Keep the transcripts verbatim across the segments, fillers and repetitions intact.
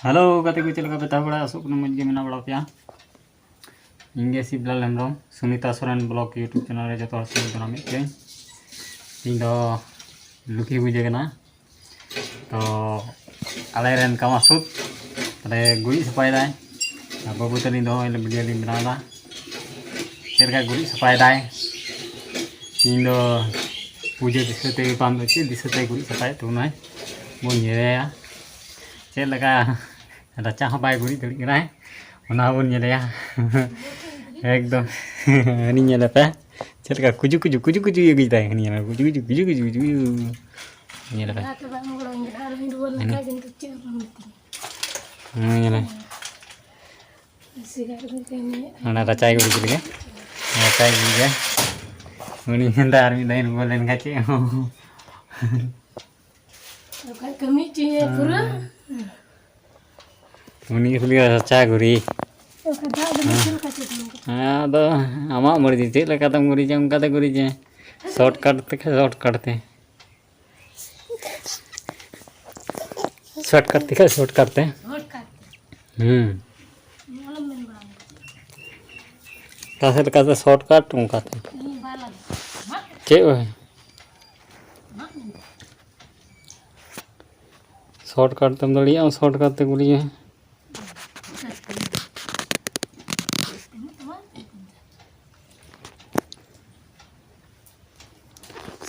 Hello ᱜᱟᱛᱮ ᱠᱚ, ᱪᱮᱫ ᱞᱮᱠᱟ ᱯᱮ ᱛᱟᱦᱮᱸ ᱵᱟᱲᱟ? ᱟᱥᱚᱜ ᱠᱟᱱᱟ ᱢᱚᱡᱽ ᱜᱮ ᱢᱮᱱᱟᱜ ᱵᱟᱲᱟ ᱯᱮᱭᱟ᱾ ᱤᱧ ᱜᱮ Sibalal Hembrom, Sunita Soren blog YouTube channel ᱨᱮ ᱡᱚᱛᱚ ᱦᱚᱲ ᱥᱟᱹᱜᱩᱱ ᱫᱟᱨᱟᱢ ᱢᱤᱫᱴᱮᱱ᱾ ᱤᱧ ᱫᱚ ᱞᱩᱠᱷᱤ ᱵᱩᱡᱟᱹ ᱠᱟᱱᱟ᱾ ᱛᱚ ᱟᱞᱮ ᱨᱮᱱ ᱠᱟᱢᱟᱥᱩᱫ ᱛᱟᱦᱞᱮ ᱜᱩᱨᱤᱡ ᱥᱟᱯᱷᱟᱭᱮᱫᱟᱭ᱾ ᱟᱨ ᱵᱟᱹᱵᱩ ᱛᱟᱹᱞᱤᱧ ᱫᱚ ᱱᱚᱜᱼᱚᱭ ᱵᱷᱤᱰᱤᱭᱳ ᱞᱤᱧ ᱵᱮᱱᱟᱣ ᱮᱫᱟ, ᱪᱮᱫ ᱞᱮᱠᱟ ᱜᱩᱨᱤᱡ ᱥᱟᱯᱷᱟᱭᱮᱫᱟᱭ᱾ ᱤᱧ ᱫᱚ ᱯᱩᱡᱟᱹ ᱫᱤᱥᱟᱹ ᱛᱮᱜᱮ ᱵᱟᱝ ᱫᱚ ᱪᱮᱫ ᱫᱤᱥᱟᱹ ᱛᱮ ᱜᱩᱨᱤᱡ ᱥᱟᱯᱷᱟᱭᱮᱫ ᱛᱟᱵᱚᱱᱟᱭ, ᱵᱚᱱ ᱧᱮᱞᱮᱭᱟ ᱪᱮᱫ ᱞᱮᱠᱟ ᱨᱟᱪᱟ ᱦᱚᱸ ᱵᱟᱭ ᱜᱩᱨᱤᱡ ᱫᱟᱲᱮᱭᱟᱜ ᱠᱟᱱᱟᱭ, ᱚᱱᱟ ᱦᱚᱸᱵᱚᱱ ᱧᱮᱞᱮᱭᱟ᱾ ᱮᱠᱫᱚᱢ᱾ ᱦᱟᱹᱱᱤ ᱧᱮᱞᱮ ᱯᱮ ᱪᱮᱫ ᱞᱮᱠᱟ ᱠᱩᱡᱩ ᱠᱩᱡᱩ ᱠᱩᱡᱩ ᱠᱩᱡᱩ ᱤᱭᱟᱹ ᱜᱮᱫᱟᱭ᱾ ᱦᱟᱹᱱᱤ ᱧᱮᱞᱮ ᱠᱩᱡᱩ ᱠᱩᱡᱩ ᱠᱩᱡᱩ ᱠᱩᱡᱩ ᱠᱩᱡᱩ ᱠᱩᱡᱩ᱾ ᱧᱮᱞᱮ ᱯᱮ᱾ ᱞᱟᱦᱟ ᱛᱮ ᱵᱟᱝ ᱜᱚᱲᱚᱧ ᱠᱟᱱᱟ, ᱟᱨᱦᱚᱸᱧ ᱨᱩᱣᱟᱹᱲ ᱞᱮᱱᱠᱷᱟᱱ ᱠᱤᱱᱛᱩ ᱪᱮᱫ ᱦᱚᱸ ᱵᱟᱝ ᱢᱤᱛᱟᱹᱧᱟ᱾ ᱦᱮᱸ, ᱧᱮᱞᱮ᱾ ᱥᱤᱜᱟᱨ ᱠᱚ ᱠᱟᱹᱢᱤᱭᱮᱫ ᱚᱱᱟ ᱨᱟᱪᱟᱭ ᱜᱩᱨᱤᱡ ᱞᱮᱜᱮ᱾ ᱨᱟᱪᱟᱭ ᱜᱩᱨᱤᱡ ᱜᱮ᱾ ᱩᱱᱤ ᱢᱮᱱᱫᱟ ᱟᱨ ᱢᱤᱫ ᱫᱷᱟᱣ ᱨᱩᱣᱟᱹᱲ ᱞᱮᱱᱠᱷᱟᱱ ᱪᱮᱫ ᱦᱚᱸ᱾ ᱚᱠᱟ ᱠᱟᱹᱢᱤ ᱦᱚᱪᱚᱭᱟ ᱯᱩᱨᱟᱹ᱾ ᱩᱱᱤ ᱠᱷᱟᱹᱞᱤ ᱨᱟᱪᱟ ᱜᱩᱨᱤᱡ᱾ ᱚᱠᱟ ᱫᱟᱜ ᱫᱚ ᱪᱮᱫ ᱞᱮᱠᱟ ᱪᱮᱫ ᱞᱮᱠᱟ? ᱦᱮᱸ, ᱟᱫᱚ ᱟᱢᱟᱜ ᱢᱚᱨᱡᱤ, ᱪᱮᱫ ᱞᱮᱠᱟᱛᱮᱢ ᱜᱩᱨᱤᱡᱟ ᱚᱱᱠᱟᱛᱮ ᱜᱩᱨᱤᱡ ᱢᱮ᱾ ᱥᱚᱨᱴ ᱠᱟᱴ ᱛᱮᱠᱷᱟᱱ ᱥᱚᱨᱴ ᱠᱟᱴ ᱛᱮ᱾ ᱥᱚᱨᱴ ᱠᱟᱴ ᱛᱮᱠᱷᱟᱱ ᱥᱚᱨᱴ ᱠᱟᱴ ᱛᱮ᱾ ᱥᱚᱨᱴ ᱠᱟᱴ ᱛᱮ᱾ ᱦᱩᱸ᱾ ᱚᱱᱟ ᱢᱮᱱ ᱵᱟᱲᱟ ᱢᱮ᱾ ᱚᱠᱟ ᱥᱮᱫ ᱞᱮᱠᱟᱛᱮ ᱥᱚᱨᱴ ᱠᱟᱴ ᱚᱱᱠᱟᱛᱮ᱾ ᱤᱧ ᱵᱟᱭ ᱞᱟᱜᱟᱜ᱾ ᱪᱮᱫ ᱦᱚᱸ? ᱥᱚᱨᱴ ᱠᱟᱴ ᱛᱮᱢ ᱫᱟᱲᱮᱭᱟᱜᱼᱟ, ᱥᱚᱨᱴ ᱠᱟᱴ ᱛᱮ ᱜᱩᱨᱤᱡ ᱢᱮ᱾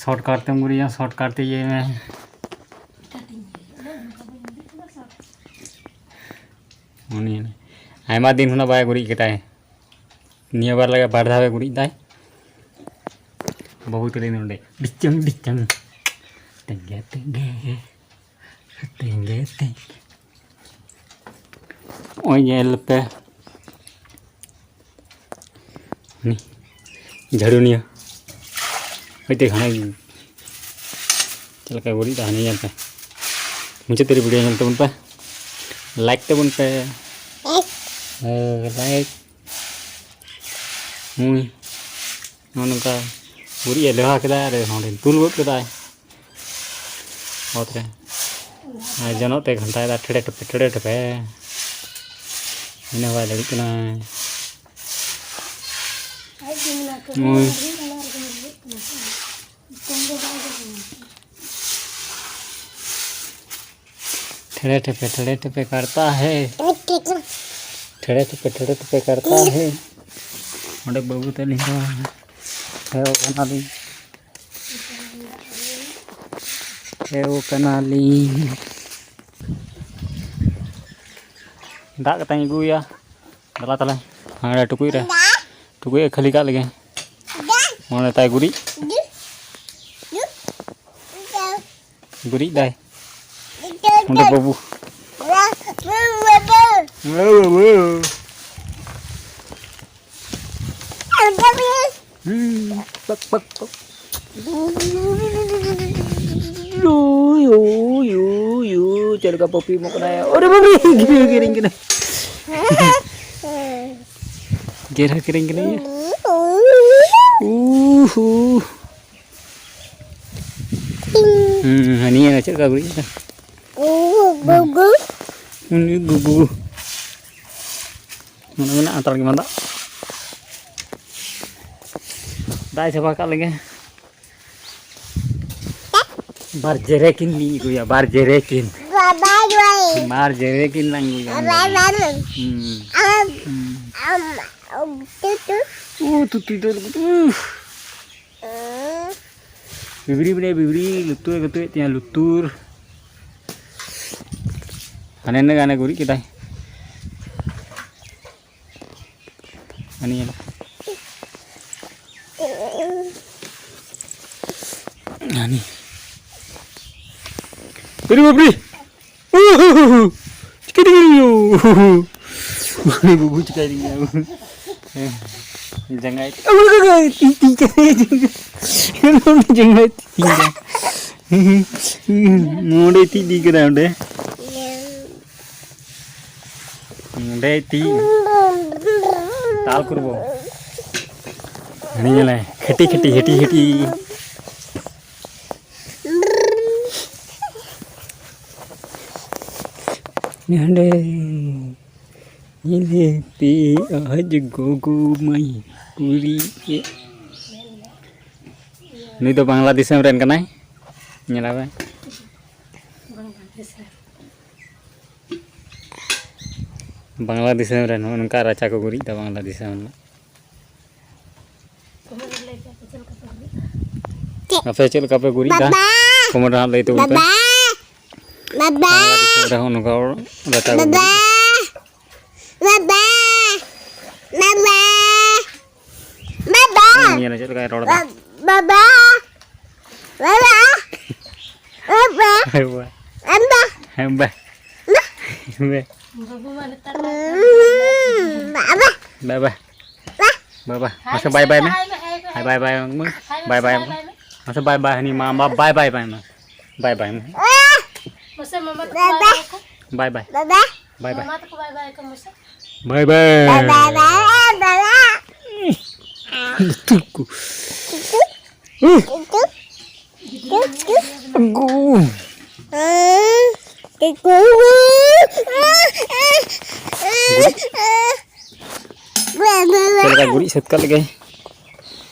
ᱥᱚᱨᱴ ᱠᱟᱴ ᱛᱮᱢ ᱜᱩᱨᱤᱡᱟ, ᱥᱚᱨᱴ ᱠᱟᱴ ᱛᱮ ᱤᱭᱟᱹᱭ ᱢᱮ᱾ ᱩᱱᱤ ᱟᱭᱢᱟ ᱫᱤᱱ ᱠᱷᱚᱱᱟᱜ ᱵᱟᱭ ᱜᱩᱨᱤᱡ ᱠᱮᱫᱟᱭ, ᱱᱤᱭᱟᱹ ᱵᱟᱨ ᱞᱟᱜᱟ ᱵᱟᱨ ᱫᱷᱟᱣ ᱮ ᱜᱩᱨᱤᱡ ᱫᱟᱭ᱾ ᱵᱟᱹᱵᱩ ᱛᱟᱹᱞᱤᱧ ᱱᱚᱰᱮ ᱰᱤᱪᱟᱝ ᱰᱤᱪᱟᱝ, ᱛᱮᱸᱜᱮ ᱛᱮᱸᱜᱮ, ᱛᱮᱸᱜᱮ ᱛᱮᱸᱜᱮ᱾ ᱱᱚᱜᱼᱚᱭ ᱧᱮᱞ ᱯᱮ, ᱩᱱᱤ ᱡᱷᱟᱹᱲᱩᱱᱤᱭᱟᱹ ᱦᱚᱭᱛᱳ ᱜᱷᱟᱱᱮ ᱪᱮᱫ ᱞᱮᱠᱟᱭ ᱜᱩᱨᱤᱡ ᱫᱟ, ᱦᱟᱱᱮ ᱧᱮᱞ ᱯᱮ᱾ ᱢᱩᱪᱟᱹᱫ ᱛᱮ ᱵᱷᱤᱰᱤᱭᱳ ᱧᱮᱞ ᱛᱟᱵᱚᱱ ᱯᱮ, ᱞᱟᱭᱤᱠ ᱛᱟᱵᱚᱱ ᱯᱮ᱾ ᱦᱮᱸ, ᱞᱟᱭᱤᱠ᱾ ᱦᱩᱸ, ᱱᱚᱜᱼᱚ ᱱᱚᱝᱠᱟ ᱜᱩᱨᱤᱡ ᱮ ᱞᱮᱣᱦᱟ ᱠᱮᱫᱟ ᱟᱨ ᱱᱚᱸᱰᱮ ᱫᱩᱞ ᱜᱚᱫ ᱠᱮᱫᱟᱭ ᱚᱛ ᱨᱮ᱾ ᱟᱨ ᱡᱚᱱᱚᱜ ᱛᱮ ᱜᱷᱟᱱᱴᱟᱭᱮᱫᱟ, ᱴᱷᱮᱲᱮ ᱴᱷᱮᱯᱮ, ᱴᱷᱮᱲᱮ ᱴᱷᱮᱯᱮ᱾ ᱤᱱᱟᱹ ᱵᱟᱭ ᱫᱟᱲᱮᱜ ᱠᱟᱱᱟᱭ᱾ ᱱᱩᱭ᱾ ᱴᱷᱮᱲᱮ ᱴᱷᱮᱯᱮ, ᱴᱷᱮᱲᱮ ᱴᱷᱮᱯᱮ ᱠᱟᱨᱛᱟ ᱦᱮ᱾ ᱴᱷᱮᱲᱮ ᱴᱷᱮᱯᱮ, ᱴᱷᱮᱲᱮ ᱴᱷᱮᱯᱮ ᱠᱟᱨᱛᱟ ᱦᱮ᱾ ᱚᱸᱰᱮ ᱵᱟᱹᱵᱩ ᱛᱟᱹᱞᱤᱧ ᱫᱚ ᱦᱮᱡ ᱠᱟᱱᱟᱞᱤᱧ᱾ ᱦᱮᱡ ᱠᱟᱱᱟᱞᱤᱧ᱾ ᱫᱟᱜ ᱠᱟᱛᱮᱧ ᱟᱹᱜᱩᱭᱟ᱾ ᱫᱮᱞᱟ ᱛᱟᱦᱞᱮ᱾ ᱦᱟᱸᱰᱮ ᱴᱩᱠᱩᱡ ᱨᱮ᱾ ᱴᱩᱠᱩᱡ ᱮ ᱠᱷᱟᱹᱞᱤ ᱠᱟᱜ ᱞᱮᱜᱮ᱾ ᱚᱸᱰᱮ ᱛᱟᱭ ᱜᱩᱨᱤᱡ᱾ ᱜᱩᱨᱤᱡ ᱫᱟᱭ᱾ ᱚᱸᱰᱮ ᱵᱟᱹᱵᱩ᱾ ᱦᱩᱸ, ᱯᱟᱠ, ᱯᱟᱠ, ᱯᱟᱠ᱾ ᱩᱭ, ᱩᱭ, ᱩᱭ, ᱩᱭ, ᱪᱮᱫ ᱞᱮᱠᱟ ᱯᱟᱹᱯᱤ ᱮᱢᱚᱜ ᱠᱟᱱᱟᱭ? ᱚᱨᱮ ᱵᱟᱵᱨᱮ, ᱜᱮᱨ ᱦᱚᱸ ᱜᱮᱨᱮᱧ ᱠᱟᱱᱟ᱾ ᱜᱮᱨ ᱦᱚᱸ ᱜᱮᱨᱮᱧ ᱠᱟᱱᱟ᱾ ᱩᱦᱩ᱾ ᱦᱩᱸ, ᱦᱟᱹᱱᱤᱭᱟᱹ ᱪᱮᱫ ᱞᱮᱠᱟ ᱜᱩᱨᱤᱡ ᱠᱟᱱᱟ? ᱜᱩᱜᱩ᱾ ᱩᱱᱤ ᱜᱩᱜᱩ᱾ ᱢᱟᱱᱮ ᱢᱮᱱᱟᱜ ᱦᱟᱛᱟᱲ ᱜᱮ ᱢᱟ ᱫᱟᱜ᱾ ᱫᱟᱜ ᱮ ᱪᱟᱵᱟ ᱠᱟᱜ ᱞᱮᱜᱮ᱾ ᱵᱟᱨ ᱡᱮᱨᱮᱠᱤᱱ ᱞᱤᱧ ᱟᱹᱜᱩᱭᱟ, ᱵᱟᱨ ᱡᱮᱨᱮᱠᱤᱱ᱾ ᱵᱟᱵᱟ ᱨᱮ᱾ ᱵᱟᱨ ᱡᱮᱨᱮᱠᱤᱱ ᱞᱟᱝ ᱟᱹᱜᱩᱭᱟ᱾ ᱵᱟᱵᱟ ᱨᱮ᱾ ᱦᱩᱸ᱾ ᱟᱢ, ᱦᱩᱸ᱾ ᱟᱢ, ᱟᱢ, ᱛᱩ, ᱛᱩ᱾ ᱩ, ᱛᱩ, ᱛᱩ, ᱛᱩ, ᱛᱩ᱾ ᱵᱤᱵᱲᱤ ᱵᱤᱵᱲᱤ ᱵᱤᱵᱲᱤ, ᱞᱩᱛᱩᱨ ᱮ ᱜᱟᱹᱛᱩᱡ ᱮᱫ ᱛᱤᱧᱟ, ᱞᱩᱛᱩᱨ᱾ ᱦᱟᱱᱮ ᱱᱮ ᱜᱟᱱᱮ ᱜᱩᱨᱤᱡ ᱠᱮᱫᱟᱭ᱾ ᱦᱟᱱᱮ ᱧᱮᱞ᱾ ᱦᱟᱱᱮ᱾ ᱟᱨᱮ ᱵᱟᱯᱨᱮ! ᱪᱤᱠᱟᱹ ᱫᱤᱧ ᱭᱳ᱾ ᱩᱱᱤ ᱵᱟᱹᱵᱩ ᱪᱤᱠᱟᱹ ᱫᱤᱧ ᱭᱳ᱾ ᱡᱟᱸᱜᱟᱭ ᱛᱤ, ᱛᱤ, ᱛᱤ, ᱡᱟᱸᱜᱟᱭ ᱛᱤ᱾ ᱱᱚᱰᱮ ᱛᱤ ᱤᱫᱤ ᱠᱟᱫᱟ ᱚᱸᱰᱮ᱾ ᱱᱚᱰᱮ ᱛᱤ᱾ ᱛᱟᱞ ᱠᱩᱨᱵᱚ᱾ ᱦᱟᱹᱱᱤ ᱧᱮᱞᱮ, ᱠᱷᱟᱹᱴᱤ, ᱠᱷᱟᱹᱴᱤ, ᱦᱟᱹᱴᱤ, ᱦᱟᱹᱴᱤ᱾ ᱱᱚᱰᱮ ᱧᱮᱞᱮ ᱯᱮ, ᱟᱡ ᱜᱚᱜᱚ ᱢᱟᱭ ᱠᱩᱲᱤ᱾ ᱱᱩᱭ ᱫᱚ ᱵᱟᱝᱞᱟ ᱫᱤᱥᱚᱢ ᱨᱮᱱ ᱠᱟᱱᱟᱭ᱾ ᱧᱮᱞᱟᱵᱮᱱ, ᱵᱟᱝᱞᱟ ᱫᱤᱥᱚᱢ ᱨᱮᱱ ᱱᱚᱜᱼᱚ ᱱᱚᱝᱠᱟ ᱨᱟᱪᱟ ᱠᱚ ᱜᱩᱨᱤᱡ ᱮᱫᱟ ᱵᱟᱝᱞᱟ ᱫᱤᱥᱚᱢ ᱨᱮᱱᱟᱜ᱾ ᱟᱯᱮ ᱪᱮᱫ ᱞᱮᱠᱟ ᱯᱮ ᱜᱩᱨᱤᱡ ᱮᱫᱟ? ᱵᱟᱵᱟ᱾ ᱠᱚᱢᱮᱱᱴ ᱨᱮ ᱦᱟᱸᱜ ᱞᱟᱹᱭ ᱛᱟᱵᱚᱱ ᱯᱮ᱾ ᱵᱟᱵᱟ᱾ ᱵᱟᱵᱟ᱾ ᱵᱟᱝᱞᱟ ᱫᱤᱥᱚᱢ ᱨᱮᱦᱚᱸ ᱱᱚᱝᱠᱟ ᱦᱚᱲ ᱨᱟᱪᱟ ᱠᱚ ᱵᱟᱵᱟ᱾ ᱜᱩᱨᱤᱡ ᱮᱫᱟ᱾ ᱵᱟᱵᱟ᱾ ᱵᱟᱵᱟ᱾ ᱵᱟᱵᱟ᱾ ᱧᱮᱞᱟ ᱪᱮᱫ ᱞᱮᱠᱟᱭ ᱨᱚᱲ ᱮᱫᱟ᱾ ᱵᱟᱵᱟ᱾ ᱵᱟᱵᱟ᱾ ᱵᱟᱵᱟ᱾ ᱦᱮᱸ ᱵᱟ᱾ ᱵᱟᱵᱟ᱾ ᱦᱮᱸ ᱵᱟ᱾ ᱵᱟᱵᱟ᱾ ᱦᱮᱸ ᱵᱟ᱾ ᱵᱟᱵᱟ᱾ ᱵᱟᱵᱟ᱾ ᱵᱟᱵᱟ᱾ ᱢᱟᱥᱮ ᱵᱟᱭ ᱵᱟᱭ ᱢᱮ᱾ ᱦᱟᱭ ᱵᱟᱭ ᱵᱟᱭ ᱢᱮ᱾ ᱵᱟᱭ ᱵᱟᱭ ᱢᱮ᱾ ᱢᱟᱥᱮ ᱵᱟᱭ ᱵᱟᱭ ᱦᱟᱹᱱᱤ ᱢᱟ ᱵᱟ-, ᱵᱟᱭ ᱵᱟᱭ ᱵᱟᱭ ᱢᱮ᱾ ᱵᱟᱭ ᱵᱟᱭ ᱢᱮ᱾ ᱢᱟᱥᱮ ᱢᱟᱢᱟ ᱛᱟᱠᱚ ᱵᱟᱭ ᱵᱟᱭ ᱠᱚ᱾ ᱵᱟᱭ ᱵᱟᱭ᱾ ᱵᱟᱭ ᱵᱟᱭ᱾ ᱢᱟᱢᱟ ᱛᱟᱠᱚ ᱵᱟᱭ ᱵᱟᱭ ᱠᱚ ᱢᱟᱥᱮ᱾ ᱵᱟᱭ ᱵᱟᱭ᱾ ᱞᱩᱛᱩᱨ ᱠᱚ᱾ ᱟᱹᱜᱩ᱾ ᱪᱮᱫ ᱞᱮᱠᱟ ᱜᱩᱨᱤᱡ ᱥᱟᱹᱛ ᱠᱟᱜ ᱞᱮᱠᱟᱭ᱾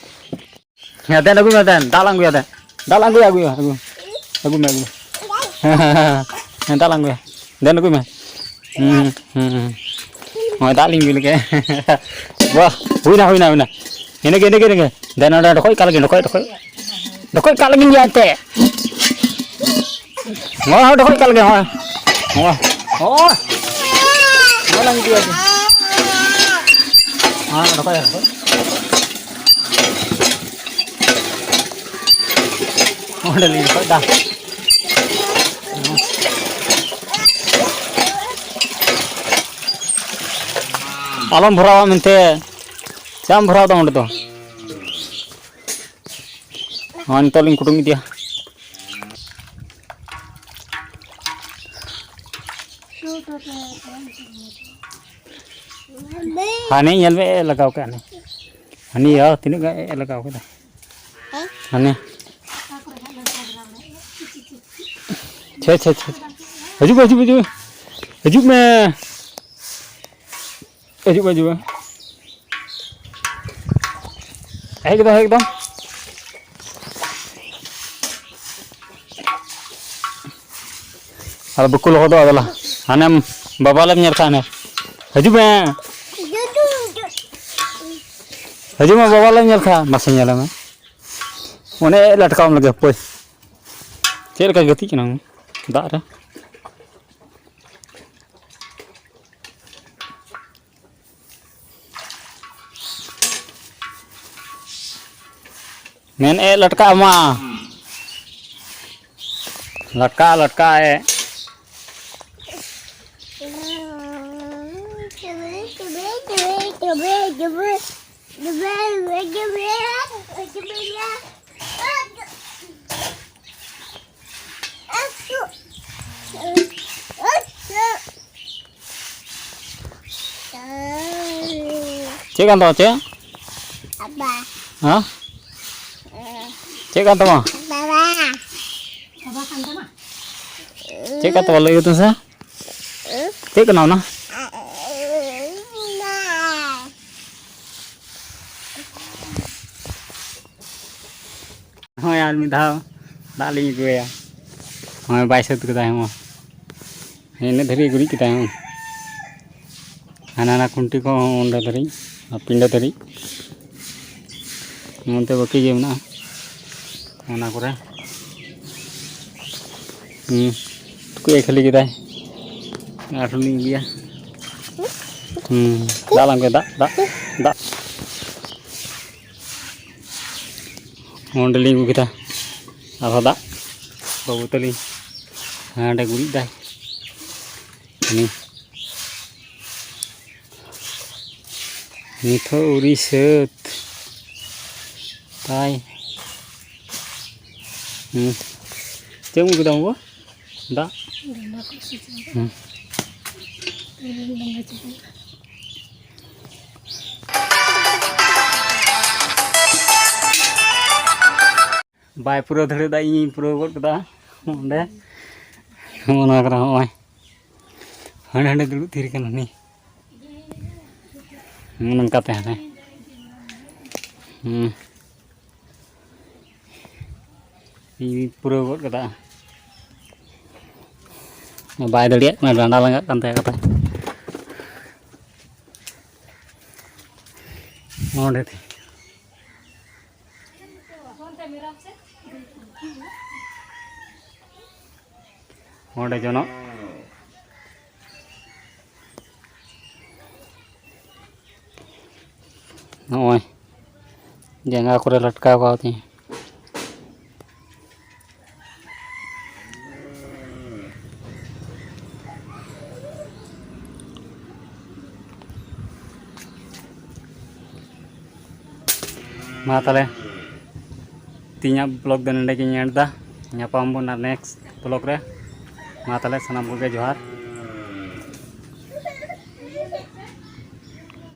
ᱦᱮᱸ, ᱫᱮᱱ ᱟᱹᱜᱩᱭ ᱢᱮ, ᱫᱮᱱ᱾ ᱫᱟᱜ ᱞᱟᱝ ᱟᱹᱜᱩᱭᱟ, ᱫᱮᱱ᱾ ᱫᱟᱜ ᱞᱟᱝ ᱟᱹᱜᱩᱭᱟ, ᱟᱹᱜᱩᱭᱟ, ᱟᱹᱜᱩᱭᱟ᱾ ᱟᱹᱜᱩ ᱢᱮ, ᱟᱹᱜᱩ ᱢᱮ᱾ ᱦᱮᱸ, ᱦᱮᱸ, ᱦᱮᱸ, ᱦᱮᱸ, ᱫᱟᱜ ᱞᱟᱝ ᱟᱹᱜᱩᱭᱟ᱾ ᱫᱮᱱ ᱟᱹᱜᱩᱭ ᱢᱮ᱾ ᱦᱩᱸ, ᱦᱩᱸ, ᱦᱩᱸ᱾ ᱱᱚᱜᱼᱚᱭ ᱫᱟᱜ ᱞᱤᱧ ᱟᱹᱜᱩ ᱞᱮᱜᱮ᱾ ᱵᱟᱦ, ᱦᱩᱭᱱᱟ, ᱦᱩᱭᱱᱟ, ᱦᱩᱭᱱᱟ᱾ ᱤᱱᱟᱹᱜᱮ, ᱤᱱᱟᱹᱜᱮ, ᱤᱱᱟᱹᱜᱮ᱾ ᱫᱮᱱ ᱱᱚᱰᱮ ᱰᱷᱚᱠᱚᱡ ᱠᱟᱜ ᱞᱟᱹᱜᱤᱫ, ᱰᱷᱚᱠᱚᱡ, ᱰᱷᱚᱠᱚᱡ᱾ ᱰᱷᱚᱠᱚᱡ ᱠᱟᱜ ᱞᱟᱹᱜᱤᱫ ᱜᱮ ᱮᱱᱛᱮ᱾ ᱱᱚᱣᱟ ᱦᱚᱸ ᱰᱷᱚᱠᱚᱡ ᱠᱟᱜ ᱞᱟᱹᱜᱤᱫ, ᱱᱚᱜᱼᱚᱭ᱾ ᱱᱚᱣᱟ, ᱱᱚᱣᱟ᱾ ᱱᱚᱣᱟ ᱞᱟᱝ ᱤᱫᱤᱭᱟ ᱡᱮ᱾ ᱦᱮᱸ, ᱰᱷᱚᱠᱚᱡ, ᱰᱷᱚᱠᱚᱡ᱾ ᱚᱸᱰᱮ ᱞᱤᱧ ᱨᱚᱦᱚᱭ ᱫᱟ᱾ ᱟᱞᱚᱢ ᱵᱷᱚᱨᱟᱣᱟ ᱢᱮᱱᱛᱮ᱾ ᱪᱮᱫ ᱮᱢ ᱵᱷᱚᱨᱟᱣ ᱫᱟ ᱚᱸᱰᱮ ᱫᱚ? ᱦᱚᱸ, ᱱᱤᱛᱚᱜ ᱞᱤᱧ ᱠᱩᱴᱩᱢ ᱤᱫᱤᱭᱟ᱾ ᱦᱟᱱᱮ ᱧᱮᱞ ᱢᱮ, ᱞᱟᱜᱟᱣ ᱠᱟᱜ ᱦᱟᱱᱮ᱾ ᱦᱟᱱᱮ ᱭᱟ, ᱛᱤᱱᱟᱹᱜ ᱜᱟᱱ ᱮ ᱞᱟᱜᱟᱣ ᱠᱮᱫᱟ᱾ ᱦᱟᱱᱮ᱾ ᱪᱷᱮ, ᱪᱷᱮ, ᱪᱷᱮ, ᱪᱷᱮ᱾ ᱦᱤᱡᱩᱜ ᱯᱮ, ᱦᱤᱡᱩᱜ ᱯᱮ, ᱦᱤᱡᱩᱜ ᱯᱮ᱾ ᱦᱤᱡᱩᱜ ᱢᱮ᱾ ᱦᱤᱡᱩᱜ ᱢᱮ, ᱦᱤᱡᱩᱜ ᱢᱮ᱾ ᱦᱮᱡ ᱜᱚᱫᱚᱜ, ᱦᱮᱡ ᱜᱚᱫᱚᱜ᱾ ᱟᱫᱚ ᱵᱟᱠᱚ ᱞᱚᱦᱚᱫᱚᱜᱼᱟ, ᱫᱮᱞᱟ᱾ ᱦᱟᱱᱮᱢ ᱵᱟᱵᱟ ᱞᱮᱢ ᱧᱮᱞ ᱠᱷᱟᱱ ᱦᱟᱱᱮ᱾ ᱦᱤᱡᱩᱜ ᱢᱮ᱾ ᱦᱤᱡᱩᱜ ᱢᱮ, ᱵᱟᱵᱟ ᱞᱮᱢ ᱧᱮᱞ ᱠᱷᱟᱱ᱾ ᱢᱟᱥᱮ ᱧᱮᱞ ᱢᱮ᱾ ᱚᱱᱮ ᱞᱟᱴᱠᱟᱣ ᱞᱟᱹᱜᱤᱫ, ᱦᱟᱯᱳᱭ᱾ ᱪᱮᱫ ᱞᱮᱠᱟ ᱜᱟᱛᱮᱜ ᱠᱟᱱᱟ ᱫᱟᱜ ᱨᱮ? ᱢᱮᱱᱮᱫ ᱞᱟᱴᱠᱟᱜ ᱢᱟ᱾ ᱞᱟᱴᱠᱟ, ᱞᱟᱴᱠᱟ ᱮ᱾ ᱪᱮᱫ ᱠᱟᱱ ᱛᱟᱢᱟ, ᱪᱮᱫ? ᱵᱟᱵᱟ᱾ ᱦᱮᱸ? ᱪᱮᱫ ᱠᱟᱱ ᱛᱟᱢᱟ? ᱵᱟᱵᱟ᱾ ᱪᱮᱫ ᱠᱟᱱ ᱛᱟᱢᱟ, ᱞᱟᱹᱭ ᱠᱟᱛᱮ ᱥᱮ? ᱪᱮᱫ ᱠᱟᱱᱟ ᱚᱱᱟ? ᱦᱳᱭ, ᱟᱨ ᱢᱤᱫ ᱫᱷᱟᱣ ᱫᱟᱜ ᱞᱤᱧ ᱟᱹᱜᱩᱭᱟ᱾ ᱦᱳᱭ, ᱵᱟᱭ ᱥᱟᱹᱛ ᱠᱟᱫᱟ᱾ ᱦᱚᱸ, ᱤᱱᱟᱹᱜ ᱫᱷᱟᱹᱨᱤᱡ ᱜᱩᱨᱤᱡ ᱠᱮᱫᱟᱭ᱾ ᱦᱚᱸ, ᱦᱟᱱᱟ ᱱᱟ ᱠᱷᱩᱱᱴᱤ ᱠᱚ ᱦᱚᱸ ᱚᱸᱰᱮ ᱫᱷᱟᱹᱨᱤᱡ, ᱟᱨ ᱯᱤᱸᱰᱟᱹ ᱫᱷᱟᱹᱨᱤᱡ᱾ ᱱᱚᱱᱛᱮ ᱵᱟᱹᱠᱤ ᱜᱮ ᱢᱮᱱᱟᱜᱼᱟ, ᱚᱱᱟ ᱠᱚᱨᱮ᱾ ᱦᱩᱸ, ᱴᱩᱠᱩᱡ ᱮ ᱠᱷᱟᱹᱞᱤ ᱠᱮᱫᱟᱭ᱾ ᱟᱨᱦᱚᱸ ᱞᱤᱧ ᱤᱫᱤᱭᱟ᱾ ᱦᱩᱸ, ᱫᱟᱜ ᱞᱟᱝ ᱫᱟᱜ, ᱫᱟᱜ, ᱫᱟᱜ᱾ ᱚᱸᱰᱮᱞᱤᱧ ᱟᱹᱜᱩ ᱠᱮᱫᱟ ᱟᱨᱦᱚᱸ ᱫᱟᱜ᱾ ᱵᱟᱹᱵᱩ ᱛᱟᱹᱞᱤᱧ ᱦᱟᱸᱰᱮ ᱜᱩᱨᱤᱡ ᱫᱟᱭ᱾ ᱩᱱᱤ ᱱᱤᱛᱚᱜ ᱟᱹᱣᱨᱤ ᱥᱟᱹᱛ ᱛᱟᱭ᱾ ᱦᱩᱸ᱾ ᱪᱮᱫ ᱮᱢ ᱟᱹᱜᱩ ᱠᱮᱫᱟ ᱵᱟᱹᱵᱩ? ᱫᱟᱜ? ᱦᱩᱸ᱾ ᱵᱟᱭ ᱯᱩᱨᱟᱹᱣ ᱫᱟᱲᱮᱭᱟᱫᱟ, ᱤᱧᱤᱧ ᱯᱩᱨᱟᱹᱣ ᱜᱚᱫ ᱠᱮᱫᱟ ᱚᱸᱰᱮ᱾ ᱚᱱᱟ ᱠᱟᱱᱟ ᱦᱚᱸᱜᱼᱚᱭ᱾ ᱦᱟᱸᱰᱮ ᱦᱟᱸᱰᱮ ᱫᱩᱲᱩᱵ ᱛᱷᱤᱨ ᱠᱟᱱᱟ ᱦᱟᱹᱱᱤ᱾ ᱦᱩᱸ, ᱱᱚᱝᱠᱟᱛᱮ ᱦᱟᱸᱰᱮ᱾ ᱦᱩᱸ᱾ ᱤᱧ ᱯᱩᱨᱟᱹᱣ ᱜᱚᱫ ᱠᱟᱫᱟ᱾ ᱵᱟᱭ ᱫᱟᱲᱮᱭᱟᱜ ᱠᱟᱱᱟ, ᱰᱟᱸᱰᱟ ᱞᱟᱸᱜᱟᱜ ᱠᱟᱱ ᱛᱟᱭᱟ ᱠᱟᱛᱷᱟ᱾ ᱚᱸᱰᱮ ᱛᱮ᱾ ᱚᱸᱰᱮ ᱡᱚᱱᱚᱜ᱾ ᱱᱚᱜᱼᱚᱭ ᱡᱟᱸᱜᱟ ᱠᱚᱨᱮ ᱞᱟᱴᱠᱟᱣ ᱠᱟᱣ ᱛᱤᱧᱟᱹ᱾ ᱢᱟ ᱛᱟᱦᱚᱞᱮ, ᱛᱮᱦᱮᱧᱟᱜ vlog ᱫᱚ ᱱᱚᱰᱮ ᱜᱤᱧ end ᱫᱟ᱾ ᱧᱟᱯᱟᱢ ᱵᱚᱱ ᱟᱨ next vlog ᱨᱮ᱾ ᱢᱟ ᱛᱟᱦᱚᱞᱮ, ᱥᱟᱱᱟᱢ ᱠᱚᱜᱮ ᱡᱚᱦᱟᱨ᱾